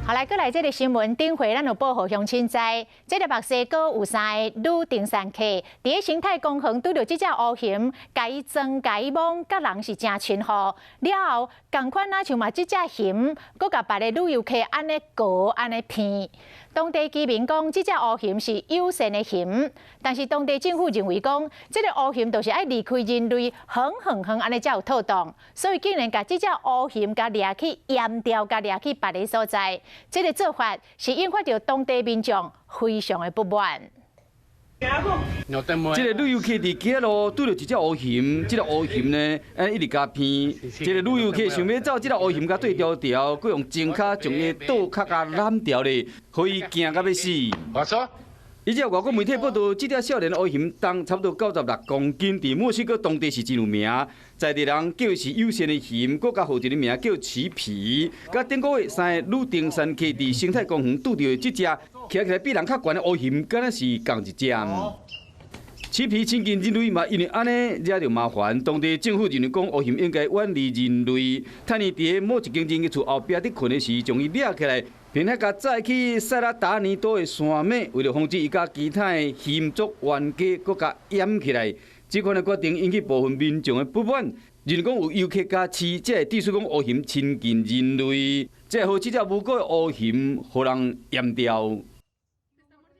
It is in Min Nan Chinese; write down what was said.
好來，閣來這个新聞，頂回咱有報予鄉親知，這个墨西哥有三个女登山客，佇咧生態公園拄著這隻烏熊，共伊裝共伊摸，佮人是誠親和。了後，仝款若像嘛這隻熊，閣共別个旅遊客按呢蠱按呢騙。當地居民講，這隻烏熊是友善的熊，但是當地政府認為講，這个烏熊就是愛離開人類，遠遠遠按呢才有妥當，所以竟然共這隻烏熊共掠去閹掉，共掠去別个所在。這个做法是引發著當地民眾非常的不滿。這个旅遊客佇街仔路拄著一隻烏熊，這个烏熊呢，一直共騙。這个旅遊客想欲走，這个烏熊共對牢牢，閣用前跤將伊倒跤共攬牢咧，予伊驚甲欲死。依照外國媒體報導，這隻少年烏熊重差不多96公斤，佇墨西哥當地是真有名，在地人叫伊是友善的熊，閣共號一个名叫奇皮。佮頂個月三个女登山客佇生態公園拄著的這隻，徛起來比人較懸的烏熊，敢若是仝一隻。奇皮親近人類嘛，因為按呢惹著麻煩。當地政府認為講烏熊應該遠離人類。趁伊佇某一間人家厝後壁佇睏的時，將伊掠起來，並且共載去塞拉達尼多的山脈，為著防止伊佮其他的熊族冤家，閣共閹起來。這款的決定引起部分民眾的不滿，認為講有遊客共飼，這會致使講烏熊親近人類，這予這隻無辜的烏熊予人閹掉。